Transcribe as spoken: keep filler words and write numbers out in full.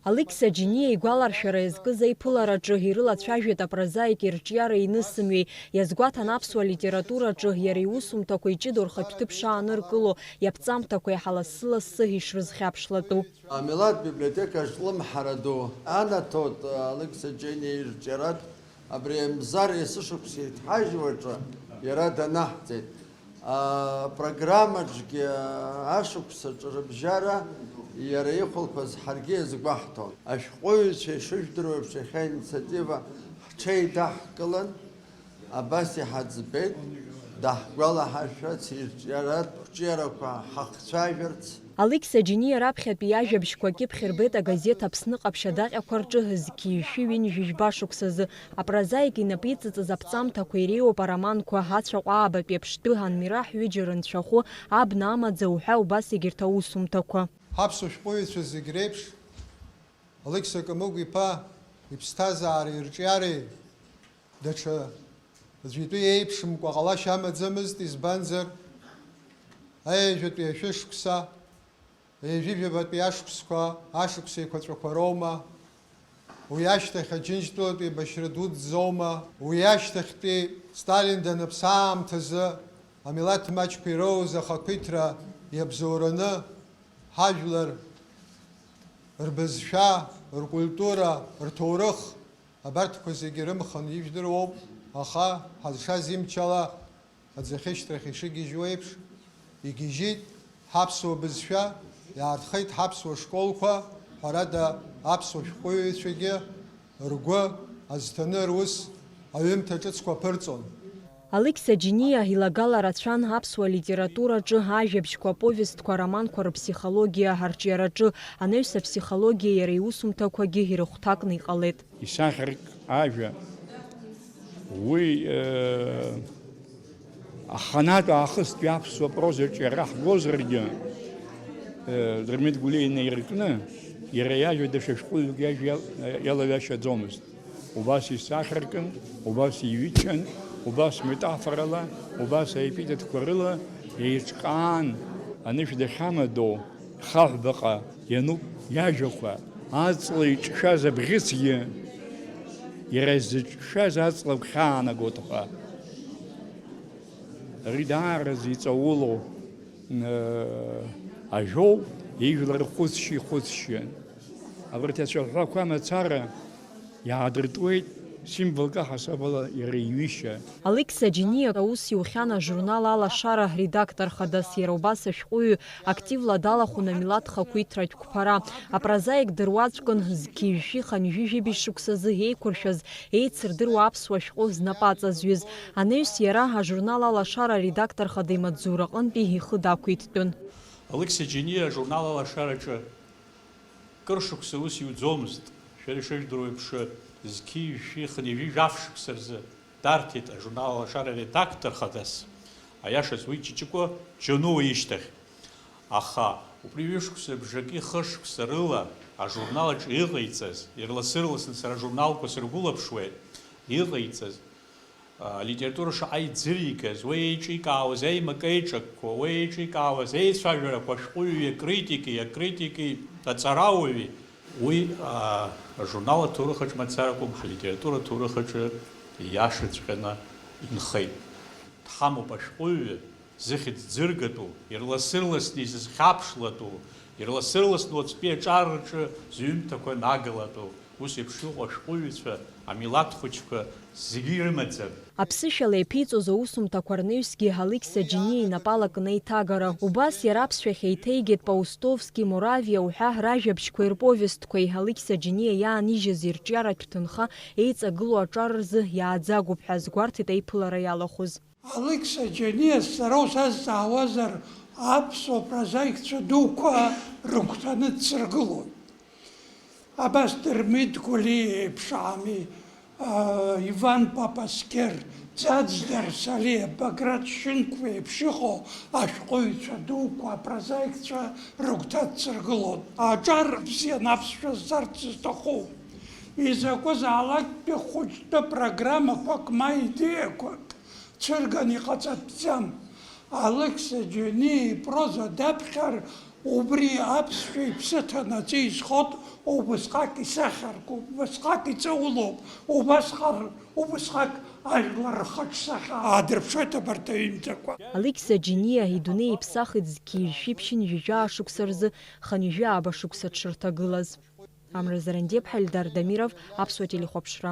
Алықьса Џьениа игәаларшәара иазкыз аиԥылараҿы ирылацәажәеит апрозаик ирҿиара инысымҩеи, иазгәаҭан аԥсуа литератураҿы иара иусумҭақәа иҷыдоу рхатә ҭыԥ шааныркыло, иаԥҵамҭақәа иаҳа лассы-лассы ишрызхьаԥшлатәу. Амилаҭ библиотекаҿ лымҳара ду анаҭоит Алықьса Џьениа ирҿиаратә Абри Мзар есышықәса иҭҳажьуаҿы иара данаҳҵеит. Апрограммаҿгьы ашықәсаҿы рыбжьара иара ихәылԥаз ҳаргьы иазгәаҳҭон. Ашәҟәыҩҩцәа ишыжәдыруа еиԥш, иахьа аинициатива ҳҽеидаҳкылан, абас иҳаӡбеит, даҳгәалаҳаршәарц, ирҿиаратә қәҿиарақәа ҳахцәажәарц. Алықьса Џьениа раԥхьатәи иажәабжьқәа акьыԥхь рбеит агазеҭ Аԥсны ҟаԥшь адаҟьақәа рҿы зқьи жәшәи ҩынҩажәи жәба шықәсазы. Апрозаик инапы иҵыҵыз аԥҵамҭақәа иреиуоуп ароманқәа Ацәаҟәа аабатәи аԥштәы, Анмираҳ ҩыџьа рынцәахәы, Абна амаӡа уҳәа убас егьырҭ аусумҭақәа. Ҳаԥсуа шәҟәыҩҩцәа зегь реиԥш, Алықьса Камыгә-иԥа иԥсҭазаареи ирҿиареи даҽа аӡәитәы еиԥшымкәа ҟалашьа амаӡамызт, избанзар, аҩажәатәи ашәышықәса, ҩажәижәабатәи ашықәсқәа, ашықәс еиқәаҵәақәа роума, уи ашьҭахь Аџьынџьтәылатәи еибашьра дуӡӡоума, уи ашьҭахьтәи Сталин даныԥсы аамҭазы амилаҭ маҷқәа ироуз ахақәиҭра иабзоураны, ҳажәлар рбызшәа, ркультура, рҭоурых, абарҭқәа зегьы рымхын ижәдыруоуп, аха ҳазшаз имчала аӡахьышьҭрахь ишыгьежьуа еиԥш, игьежьит ҳаԥсуа бызшәа, иаартхеит ҳаԥсуа школқәа, ҳәарада, аԥсуа шәҟәыҩҩцәагьы ргәы азҭаны рус аҩымҭа ҿыцқәа ԥырҵон. Алықьса Џьениа илагала рацәан аԥсуа литератураҿы ажәабжьқәа, аповестқәа, ароманқәа рыԥсихологиа арҿиараҿы, анаҩс аԥсихологиа иара иусумҭақәагьы ирыхәҭакны иҟалеит. Исахьарк ажәа, уи, э, аханатә аахыстәи аԥсуа прозаҿы иара ҳгозаргьы, э, Дырмит Гәлиа инаиркны, иара иажәа даҽа шәҟәыҩҩык иажәа иал-, иалаҩашьаӡомызт. Убас исахьаркын, убас иҩычан, убас метафорала, убас аепитетқәа рыла еиҿкаан, анышә дахьамадоу хаҳәбаҟа иануп иажәақәа, аҵла иҿшәаз абӷьыцгьы иара изыҿшәаз аҵла гәхьаанагоит ҳәа. Ари даараӡа иҵаулоу, э, ажәоуп, ижәлар хәыцшьа ихәыцшьан. Абарҭ ацәаҳәақәа мацара иаадыртуеит символк аҳасабала иара иҩышьа. Алықьса Џьениа аус иухьан ажурнал Алашара редактор хадас, иара убас ашәҟәыҩҩы активла далахәын амилаҭ хақәиҭратә қәԥара. Апрозаик дыруаӡәкын, зқьи жәшәи хынҩажәи жәибжь шықәсазы еиқәыршәаз, еицырдыруа аԥсуа шәҟәы знапы аҵазҩыз. Анаҩс иара ажурнал Алашара аредактор хада имаҵзураҟынтәи ихы дақәиҭтәын. Алықьса Џьениа ажурнал Алашараҿы кыр шықәса ус иуӡомызт, шәара ишыжәдыруа еиԥш, зқьи жәшәи хынҩажәи жәаф шықәса рзы дарҭеит ажурнал Алашара аредактор хадас, аиашаз уи Ҷыҷыкәа Џьонуа ишьҭахь. Аха убри ҩышықәса бжаки хышықәса рыла ажурнал аҿы иҟаиҵаз, ирлас-ырласны сара ажурналқәа сыргәылаԥшуеит, иҟаиҵаз, алитература шаҟа иӡыригаз, уи еиҿикаауаз аимак-еиҿакқәа, уи еиҿикаауаз еицәажәарақәа ашәҟәыҩҩи акритики, акритики аҵарауаҩи, уи, аа, ажурнал аҭоурых аҿы мацара акәым, ҳлитература аҭоурых аҿы ииашаҵәҟьаны инхеит. Дҳамоуп ашәҟәыҩҩы, зыхьӡ ӡыргатәу, ирлас-ырласны изызхьаԥшлатәу, ирлас-ырласны уаҵәтәи аҿар рҿы зҩымҭақәа нагалатәу, ус еиԥш иҟоу ашәҟәыҩҩцәа, амилаҭ хәыҷқәа зегьы ирымаӡам. Аԥсышәала иаԥиҵоз аусумҭақәа рнаҩсгьы Алықьса Џьениа инапала кны аиҭагара. Убас иара аԥсшәахь еиҭеигеит Паустовски, Моравиа уҳәа ражәабжьқәеи рповестқәеи. Алықьса Џьениа иаанижьыз ирҿиаратә ҭынха еиҵагылоу аҿар рзы иааӡагоуп ҳәа азгәарҭеит аиԥылара иалахәыз. Алықьса Џьениа сара усазҵаауазар, аԥсуа прозаикцәа дуқәа рыгәҭаны дсыргылоит. Абас Дырмит Гәлиа еиԥш ами, аа, Иван Папаскер, Ӡаӡ Дарсалиа, Баграт Шьынқәба еиԥш иҟоу ашәҟәыҩҩцәа дуқәа, апрозаикцәа рыгәҭа дсыргылоит. Аҿар бзиан аԥсшәа зҵарц зҭаху. Изакәызаалакгьы хәыҷтәы программақәак ма идеиақәак цәырган иҟаҵатәӡам. Алықьса Џьениа ипроза даԥхьар, Убри аԥсшәа иԥсы ҭанаҵы изхоит, убысҟак исахьаркуп, убысҟак иҵаулоуп, убасҟак, убысҟак ажәлар рхаҿсахьа аадырԥшуеит абарҭ аҩымҭақәа. Алықьса Џьениа идунеи иԥсахит зқьи жәшәи ԥшьынҩажәи жәаа шықәса рзы хынҩажәи ааба шықәса дшырҭагылаз. Амра Зарандиаԥҳа, Ельдар Дамиров, Аԥсуа телехәаԥшра.